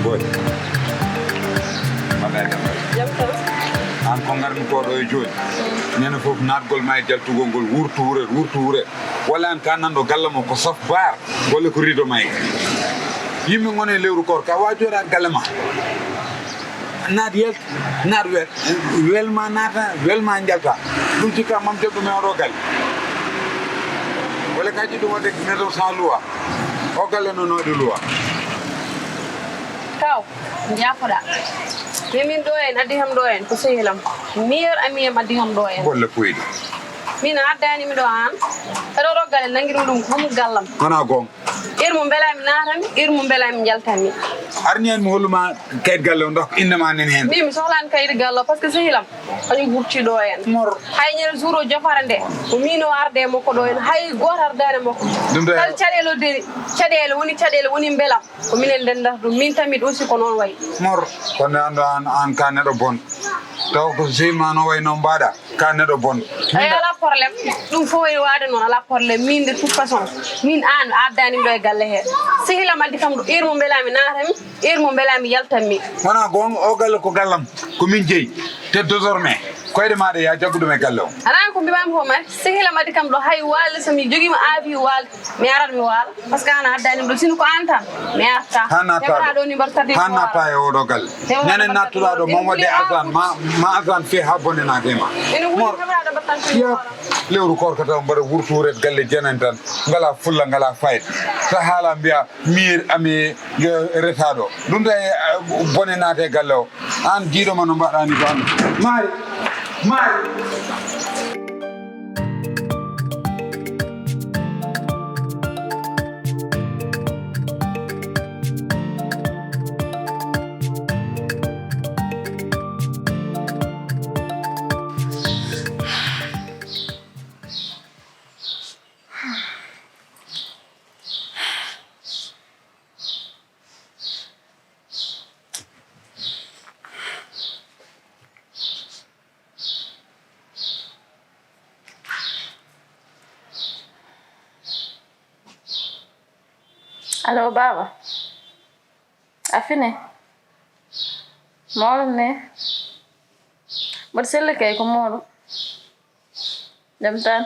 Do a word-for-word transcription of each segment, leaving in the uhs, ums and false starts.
Boy, mbaɗɗa e jam? Jam tan. Aan ko ngarmi ko ɗo e jooni. Nene fof naatgol ma e jaltugol ngol, wurtu wuret, wurtu wuret. Walla aan ka nanɗo galle mo ko saf baar, walla ko rido mayga. Yimɓe ngona e lewru koor ka, wa jooɗaade galle ma. Naat yel, naat wel, wel ma naata, wel ma njalta. Ɗum cikka mam jaɓ ɗum e oɗo galle. Walla ka jiɗ ɗum waɗde maison sans loi. O galle noon waɗi loi. Kaw, njaafoɗa. Min, min ɗo en, addi kam ɗo en, ko sehil am. Meilleur ami am addi kam ɗo en. Golle puyɗe. Min a addani mi ɗo aan. Kaɗa oɗo galle nangi ɗum ɗum, ko ɗum gallam. Wona goonga. Heure mo mbelami naatami, heure mo mbelami njaltami. Arni en mi holluma kayit galle o, ndax ko innde ma nen heen. Min mi sohlani kayit galle o, parce que sehil am kañum wurti ɗo en. Mor. Hay ñande jour o jofara nde, ko min o arde e makko ɗo en, hay gooto ardaani e makko. Ɗum ɗo kala caɗeele o deri, caɗeele woni, caɗeele woni mbelam, ko minen ndendata ɗum, min tamit aussi ko noon wayi. Mor, kono an ɗo an, an ka neɗɗo bon. Taw ko sehil ma no wayi noon mbaɗa. Ka neɗɗo bonɗo. Eyi, alaa problème. Ɗum fof ene waawde noon, alaa problème. Min, de toute façon, min aan a addaani mi ɗo e galle hee. Sehil am addi kam ɗo, heure mo mbelami naatami, heure mo mbelami yaltanmi. Wona goonga, o galle ko gallam, ko min jeyi. Te désormais, koyɗe maaɗa ya jaggu ɗum e galle o. Alaa ko mbiɗa ko mari, sehil am addi kam ɗo, hay waalde, so mi jogiima avis waalde, mi arat mi waala. Parce que aan a addaani ɗum ɗo, sino ko aan tan, mi arta. Haa natta ɗo. Heɓata ɗo numéro carte d'identité. Haa natta e oɗo galle. Heɓata. Nene nattuɗa ɗo, mon waɗde azan, ma, ma azan fii haa bonnenaade ma. Ene woni. Mor, heɓata ɗo battan ko ya, lewru koor ka taw mbaɗa wurtu wuret galle janani tan. Ngala fulla, ngala fayda. So haala mbiya, miir ami yo reta ɗo. Ɗum tawi, eh, bone naate galle o. Aan jiiɗo ma no mbaɗani ko aan. Maari, maari. Allo, baaba. A fini? Mawɗum ne? Mboɗo selli kay ko mawɗum. Jam tan.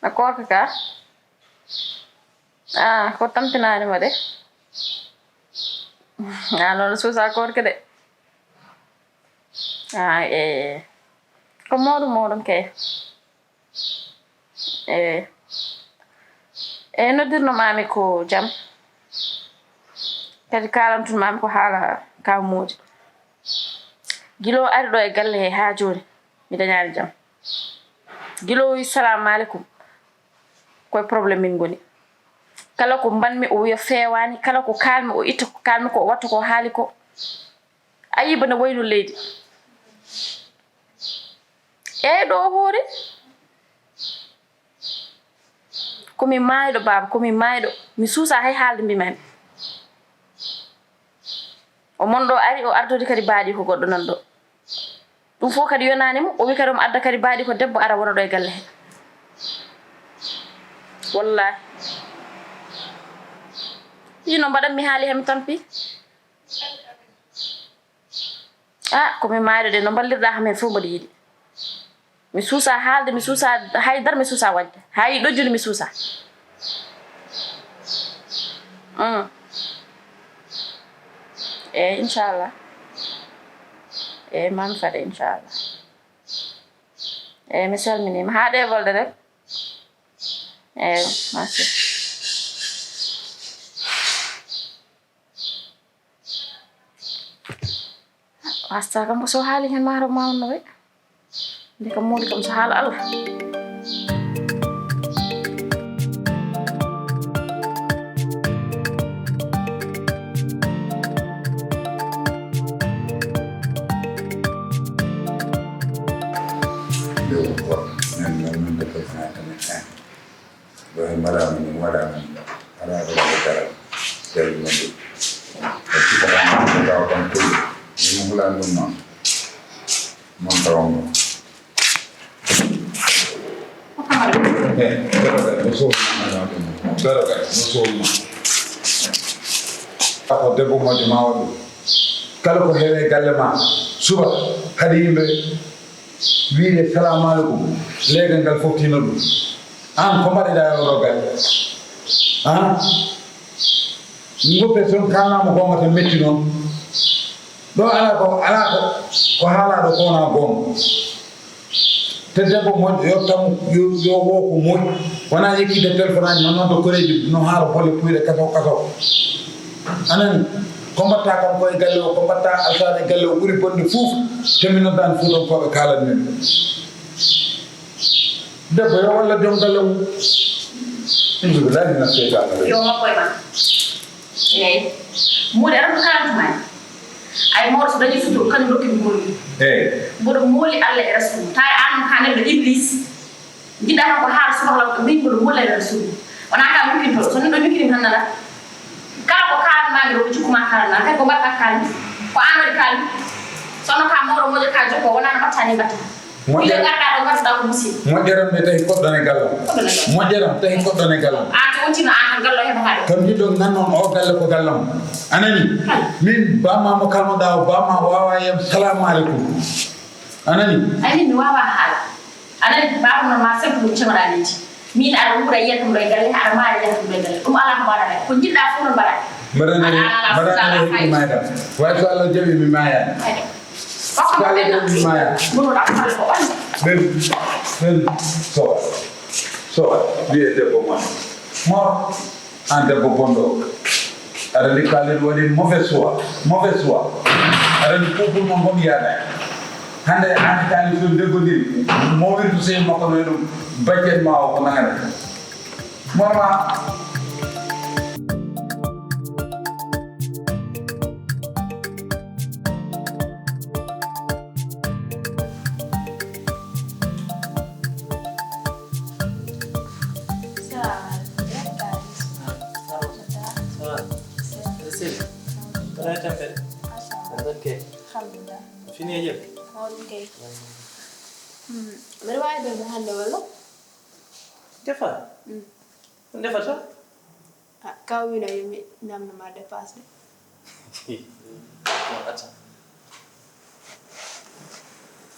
A koorka ka? Ah, ko tampinaani ma de. Ah, noon suusa koorka de. Ah, eh. Ko mawɗum, mawɗum kay. Eh. Eh, noddirno maami ko jam. Kadi kaalantunmaami ko haala ka moodi. Gila o ari ɗo e galle he haa jooni, mi dañaani jam. Gila o wi salaamu aleykum, koye problème min ngoni. Kala ko mbanmi o wiya feewaani, kala ko kaalmi o itta ko kaalmi ko o watta ko haali ko. A yii bana waylu leydi. Eey ɗo hoore. Ko mi maayɗo, baaba, ko mi maayɗo. Mi suusa hay haalde mbimaami. O mon ɗo ari, o ardori kadi baaɗi ko goɗɗo nan ɗo. Ɗum fof kadi yonaani mo, o wi kadi omo adda kadi baaɗi ko debbo ara wona ɗo e galle he. Wallahi. Ino mbaɗan mi haali hami tampi. Ah, ko mi maayɗo de, no mballirɗa kam heen fof mboɗo yiɗi. Mi suusa haalde, mi suusa haydara, mi suusa waɗde. Hay ɗojjude mi suusa. Mm. Eeyi, inchallah. Eeyi, mami fade, inchallah. Eeyi, mi salminiima. Haa ɗe volde rek. Eeyi, merci. Wasta kam ko so haali heen maaro mawnno wi. Nde kam moodi kam so haala Allah. Ɗo en ɗo min ko defanaaka men tan. Ɗo en mbaɗaama min, waɗaama min. Alaa ko waɗa dara. Jawi men ɗum. E sifataama ko tawa kam kulli. Min hulan ɗum noon. Noon tawa mo. Eh, debbo kadi, no sohli ma, no ɗum. Debbo kadi, no sohli ma. Ako debbo moƴƴo ma waɗu. Kala ko heewe galle ma, suba, kadi yimɓe wiide, "Salaamu aleykum." Leegal ngal fof tino ɗum. Aan ko mbaɗeɗaa e oɗo galle? Ah? Ngoppe toon kaalnaama goonga tan metti noon. Ɗo alaa ko, alaa ko, ko haalaa ɗo ko wonaa goonga. Te debbo moƴƴo, yo tam, yo, yo woo ko moƴƴi. Wonaa yekkiide téléphone aji, noon noon to koreeji, no haala bolle puyɗe kasaw kasaw. A nani? Ko mbaɗtaa kam ko e galle o, ko mbaɗtaa alsaade e galle o ɓuri bonde fof. Te mi noddaani Fuutankooɓe kaalan min. Debbo yo walla joom galle mum. Insubillahi mina seytaani rajim. Yo makko e ma. Eeyi. Moodi aɗa ko kalantuma ni. Ay mawɗo so dañi suturu kañum rokki mo mooli. Eeyi. Mboɗo mooli Allah e Rasul. Tawi aan noon ka neɗɗo iblis. Jiɗɗa tan ko haala subaka law ko min mboɗo mooli Allah e Rasul. Wonaa ka mukkinto. So neɗɗo mukkinima tan nana. Kala ko kaalan maa ngi ɗo ko jikku ma kaalan maa. Kadi ko mbaɗɗa kaalmi. Ko aan waɗi kaalmi. Sono ka mawɗo moƴƴo ka jokko wonaa no mbaɗtaa ni mbaɗtaa. Moƴƴere. Ɓiɗɗo garɗa ɗo, garɗa ko musidɗo. Moƴƴere am nde tawi koɗɗo ne gallam. Koɗɗo ne gallam. Moƴƴere am tawi koɗɗo ne gallam. Aan so wontino aan tan gallo heɓata ɗo. Kam jiɗɗo nan noon o galle ko gallam. A nani? Kala. Min bamma mo kalmoɗa o bamma wawa yam salamu aleykum. A nani? Ay min mi wawa haala. A nani? Baba noon ma seppu ɗum ceŋoɗa leydi. Min aɗa wuura yiyata ɗum ɗo e galle, aɗa maaya yiyata ɗum ɗo e galle. Ɗum alaa ko mbaɗata. Ko jiɗɗa fof noon mbaɗa. Mbaɗa nani, mbaɗa nani hikki maayɗam. Way so Allah jaɓi mi maayani. Ay. So Allah jaɓi mi maayani. Ɗum ɗo ɗaɓɓal ko on. Ɓen, ɓen, sowa. Sowa, wiye debbo ma. Mor, aan debbo bonɗo. Aɗa anndi Khalid waɗi mauvais choix, mauvais choix. Aɗa anndi couple mo ngon yaada. Hannde aan Khalid so ndegondiri, mo wirtu sey makko no e ɗum, bajjen ma o ko nangata. Mor ma. Salaamaaleykum. Sel. Wala tampere. Machallah. Aɗa kay. Alhamdulillah. Fini e jam. Mawɗum kay. Hmm. Mbeɗa waawi ɗo hannde walla? Defa. Hmm. Ko ndefata? Ah, kaw wino yo mi namno ma dépasse de. Mo ata.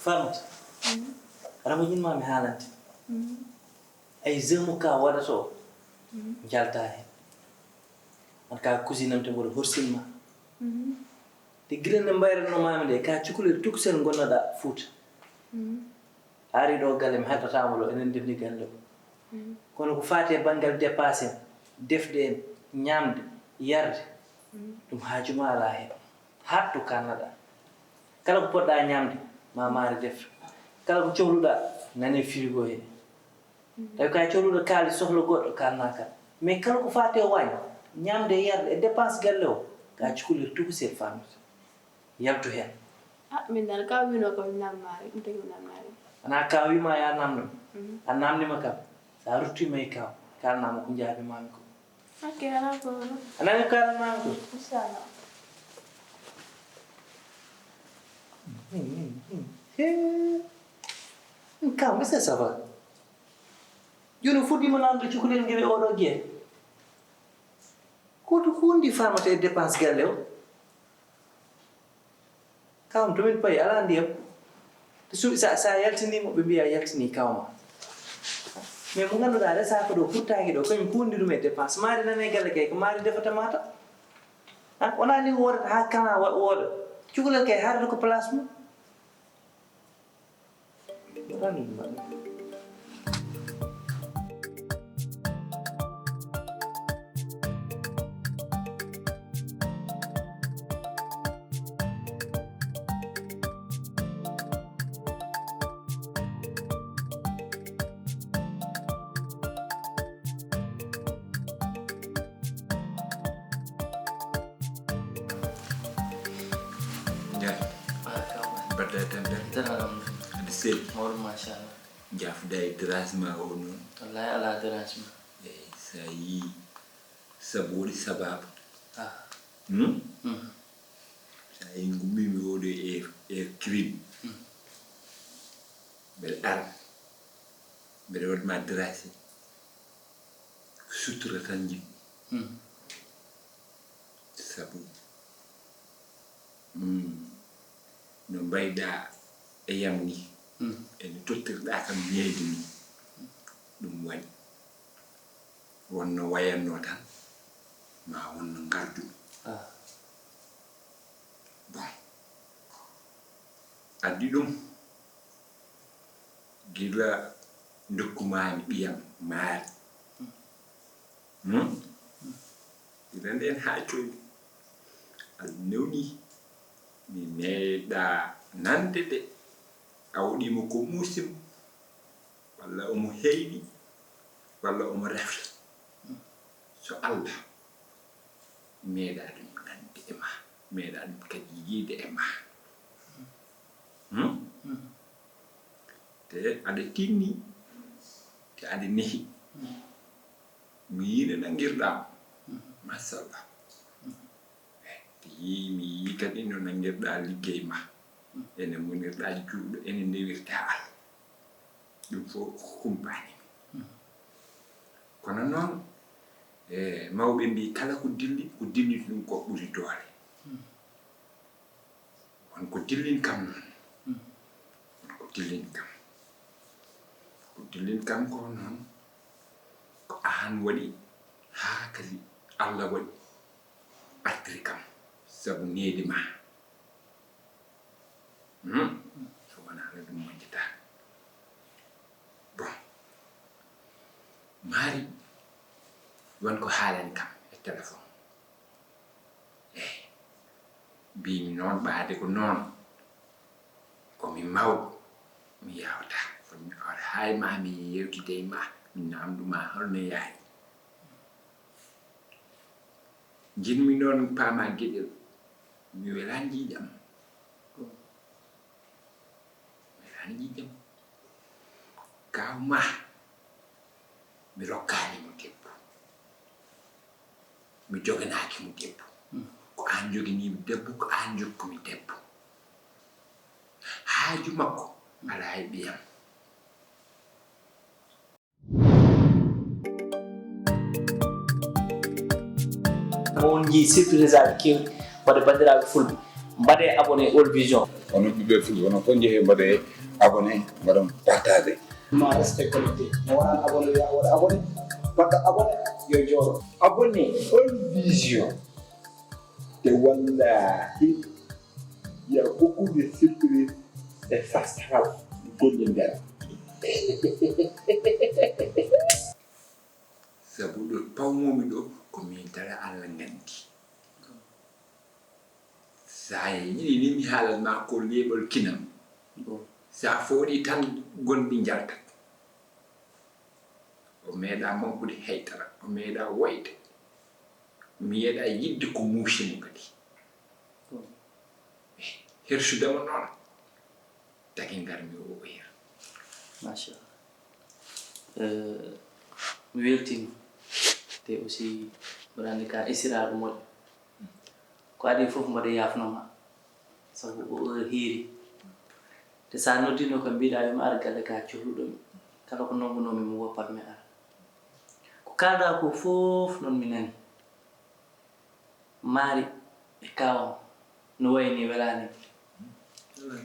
Farmata. Mhm. Aɗa mo ñinma mi haalante. Mhm. Ay jeumu ka waɗata o. Mhm. Jalta hen. An ka cousine am te mboɗo horsinma. Mhm. Te gila nde mbayratno mami nde ka cukalel tukusel gonnoɗa Fuuta. Mhm. A ari ɗo galle mi haltatama ɗo enen ndefni galle o. Mhm. Kono ko fati e banngal dépasse en, defde en, ñamde, yarde, mhm, ɗum haajuma ala hen. Hatto kannaɗa. Kala ko poɗɗa ñamde, ma maari def. Kala ko cohluɗa, nane frigo he. Mhm. Tawi ka cohluɗo kaali sohla goɗɗo, kalna kan. Mais kala ko fati e waañ, ñamde e yarde e dépense galle o, ka cukalel tukusel famata. Yaltu heen. Ah, min dal ka wino ko mi namnaari, ɗum tagi mi namnaari. Ana ka wima ya namno. Mhm. A namnima kam. Sa ruttima e kaw. Kalnama ko jaabimami ko. Ok, ala ko wala. A nani ko kalnami ko? Inchallah. Min, min, min. He. Min kam, est-ce que ça va? Joni fuɗɗima namde cukalel ngel e oɗo guehe. Ko to hundi famata e dépense galle o? Kam to min payi alaa ndiyam. To suuɗi sa, sa yaltiniima ɓe mbiya yaltini kawma. Mais mo ngannduɗaa resaaka ɗo, futtaaki ɗo, kañum ko wondi ɗum e dépense. Maari nana e galle kay, ko maari defata mata. An wonaa ni woodata haa kana wa- wooda. Cukalel kay haarata ko place mum. Waɗan ɗum waɗa. Njaay. Ah, kaw. Mbaɗɗa e tampere? Tan alhamdulillah. Aɗa selli? Mawɗo, machallah. Jaafuɗa e terrasse ma o noon? Wallahi, ala terrasse ma. Eyi, so a yii sabu waɗi sababu. Ah. Hmm? Hmm. So a yii ngummiimi oɗo e, e crime. Hmm. Mbeɗa ara. Mbeɗa waɗi ma terrasse. Ko sutura tan njiɗmi. Hmm. Sabu, mm, no mbayɗa e yam ni, mm, e no tottirɗa kam needi ni, ɗum waɗi. Wonno wayanno tan, ma wonno ngarduɗo. Ah. Bon. Addi ɗum. Gila ndokkumaami ɓiyam maari. Hmm? Gila ndeen haa jooni. Aɗa newni. Mi meeɗaa nande de. A waɗii mo ko muusim. Walla omo heyɗi. Walla omo refla. So Allah. Meeɗaa ɗum nande e ma. Meeɗaa ɗum kadi yiyde e ma. Hmm? Hmm. Te aɗa tinni, te aɗa nehi. Hmm. Mi yii no nanngirɗaa mo. Hmm. Machallah. Hmm. Te yii, mi yii kadi no nanngirɗaa liggey ma. Hmm. Ene monirɗaa juuɗo, ene newirtaa Allah. Ɗum fof ko kumpaani mi. Hmm. Kono noon, e, mawɓe mbii, kala ko dilli, ko dilli ɗum ko ɓuri doole. Hmm. Won ko dillin kam noon. Hmm. Won ko dillin kam. Ko dillin kam ko noon, ko aan waɗi, haa kadi Allah waɗi, artiri kam, sabu needi ma. Hmm? So wonaa no ɗum moƴƴata. Bon. Maari, won ko haalani kam e téléphone. Eh, mbiimi noon, ɓaade ko noon. Ko mi mawɗo, mi yawta. Fotmi hoore haa e ma, mi yewtida e ma, mi naamndu ma hol no yaari. Njiɗmi noon paama geɗel. Mi welaani ƴiiƴam. Mi welaani ƴiiƴam. Kaaw ma, mi rokkaani mo debbo. Mi joganaaki mo debbo. Hmm. Ko aan joganii mi debbo, ko aan jokku mi debbo. Haaju makko alaa e ɓiyam. On njii surprise aji keewɗi. Waɗde banndiraaɓe fulɓe, mbaɗee abonné All Vision. Onon ɓiɓɓe fulɓe, onon fof njehee mbaɗee abonné, mbaɗon partagé. Ma restez connecté. Mo wonaa abonné, yo waɗ abonné. Mbaɗɗo abonné, yo jooɗo. Abonné All Vision. Te wallahi, il y a beaucoup de surprises et ça sera golle nder. Sabu ɗo pawmomi ɗo, ko min tara Allah nganndi. Sa yiɗi ni mi haalan ma ko leeɓol kinam. Sa fooɗi tan gonɗi njaltat. O meeɗa mankude haydara, o meeɗa woyde. Mi yeeɗa yiɗde ko muusi mo kadi. Hirsudema noon. Taki ngarmi o o her. Machallah. Eh, mi weltiima. Te aussi, mboɗo anndi ka esiraaɗo moƴƴo. Ko adii fof mboɗo yaafno ma. Sabu o o hiiri. Te sa noddino kam mbiɗa yo mi ar galle ka cohluɗo mi. Kala ko nanngunoo mi mo woppat mi ar. Ko kaalɗa ko fof noon mi nani. Maari e kaawam no wayi ni welaani mi.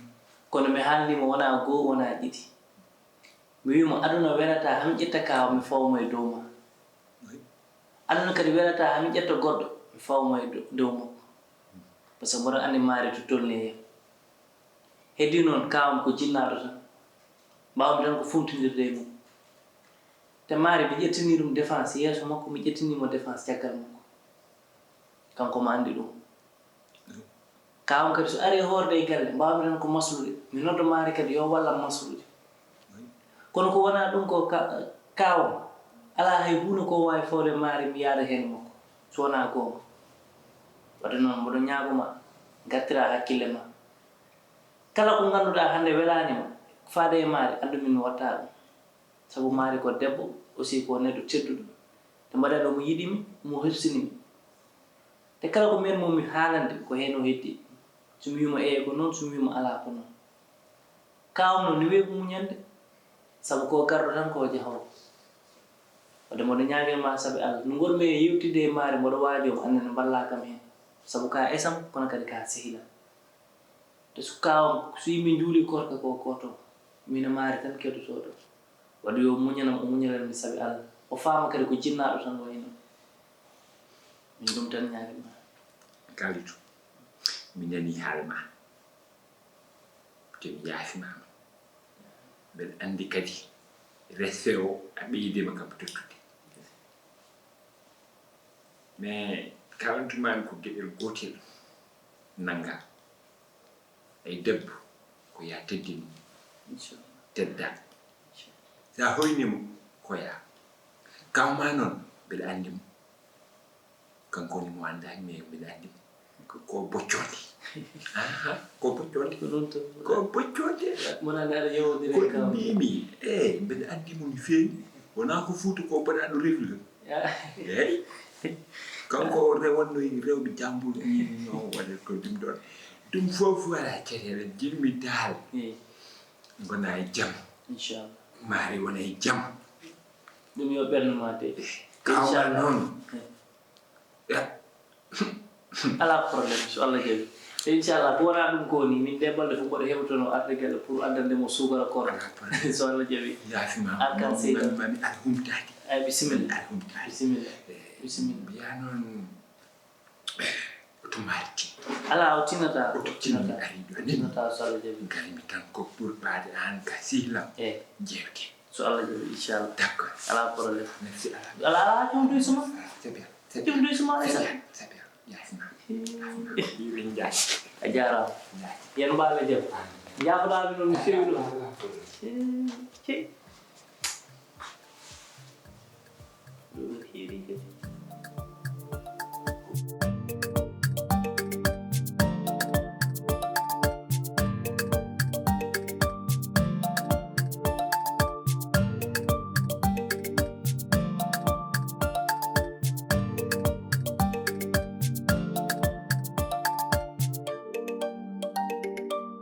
Kono mi haalnii mo wonaa goo, wonaa ɗiɗi. Mi wii mo, aduna welataa haa mi ƴetta kaawam mi fawa mo e dow ma. Aduna kadi welataa haa mi ƴetta goɗɗo mi fawa mo e do-, dow makko. Parce que mboɗo anndi Maari to tolni e. Heddii noon, kaawam ko jinnaaɗo tan. Mbaawmi tan ko funtindirde e mum. Te Maari, mi ƴettanii ɗum défense yeeso makko, mi ƴettanii mo défense caggal makko. Kanko omo anndi ɗum. Kaawam kadi so arii hoorde e galle, mbaawmi tan ko maslude. Mi nodda Maari kadi yo wallam maslude. Kono ko wonaa ɗum ko ka-, kaawam. Alaa hay huunde ko waawi fawde Maari mi yaada heen makko. So wonaa goonga. Wadde noon, mboɗo ñaagoo ma, ngartiraa hakkille ma. Kala ko ngannduɗaa hannde welaani ma, faade e Maari, anndu min mi waɗtaa ɗum. Sabu Maari ko debbo, aussi ko neɗɗo tedduɗo. Te mbaɗa ɗo mo yiɗi mi, mo hersini mi. Te kala ko mbiyan mo mi haalande, ko heen o heddi. So mi wiima eey ko noon, so mi wiima alaa ko noon. Kaawam noon, ne weeɓi muñande, sabu ko garɗo tan, ko jahoowo. Wadde mboɗo ñaagii ma sabi Alla, no ngonmi e yewtidde e Maari, mboɗo waajoo, aan ne mballaa kam heen. Sabu ka esam, kono kadi ka sehilam. Te so kaawam, so yimɓe njuulii korka ko kooto, miin e Maari tan keddotooɗo. Wadde yo muñanam, o muñanam mi sabi Alla. O faama kadi ko jinnaaɗo tan o hino. Min ɗum tan ñaagii ma. Kalidou, mi nanii haala ma. Te mi yaafimaama. Mbeɗa anndi kadi respect o a ɓeydiima kam tottude. Mais kalantumaami ko geɗel gootel nannga. Ay debbo ko yaa teddin mo. Inchallah. Tedda. Inchallah. Sa hoyni mo ko yaa. Kaw ma noon mbeɗa anndi mo. Kanko woni mo anndaani, mais mbeɗa anndi mo. Ko, ko boccoonde. Aha, ko boccoonde. Ko noon tan. Ko boccoonde. Mon anndaa aɗa yewondira e ko kaw. Mbimi, eh, mbeɗa anndi mo no feewi. Wonaa ko Fuuta ko mbaɗa ɗo rewde. Ya. Eey. Kanko o rewanno rewɓe jamburu ni, no waɗa ko ɗum ɗon. Ɗum fof wala caɗeele, jinmi daal. Eey. Ngona e jam. Inchallah. Maari wona e jam. Ɗum yo ɓernde ma de. Kaw ma noon. Eey. Ya. Alaa problème, so Allah jaɓi. Inchallah, ko wonaa ɗum ko woni, min ɗe balɗe fof mboɗo heɓotono arde galle pour addande mo suukara koorka. Alaa problème. So Allah jaɓi. Yaafimaama. Arkan seydi. Mami, mami, alhumtaade. Ay, bisimilla. Mami, alhumtaade. Bisimilla. Eh, bisimilla. Mbiya noon, eh, oto marti. Alaa, o tinata. Oto tinata. Ari ɗo ni. Tinata, so Allah jaɓi. Ngari mi tan ko pour ɓaade aan ka sihlam. Eh. Jeewte. So Allah jaɓi, inchallah. D'accord. Alaa problème. Merci, alaa. Alaa, alaa, jom duy suma. Ah, c'est bien. Jom duy suma, c'est bien, c'est bien. Yaafimaama. Yaafimaama. Hiirin njaay. A jaaraama. Njaay. Yen mbaale jam. Njaafoɗaa mi noon mi feewi ɗum. Cey, cey.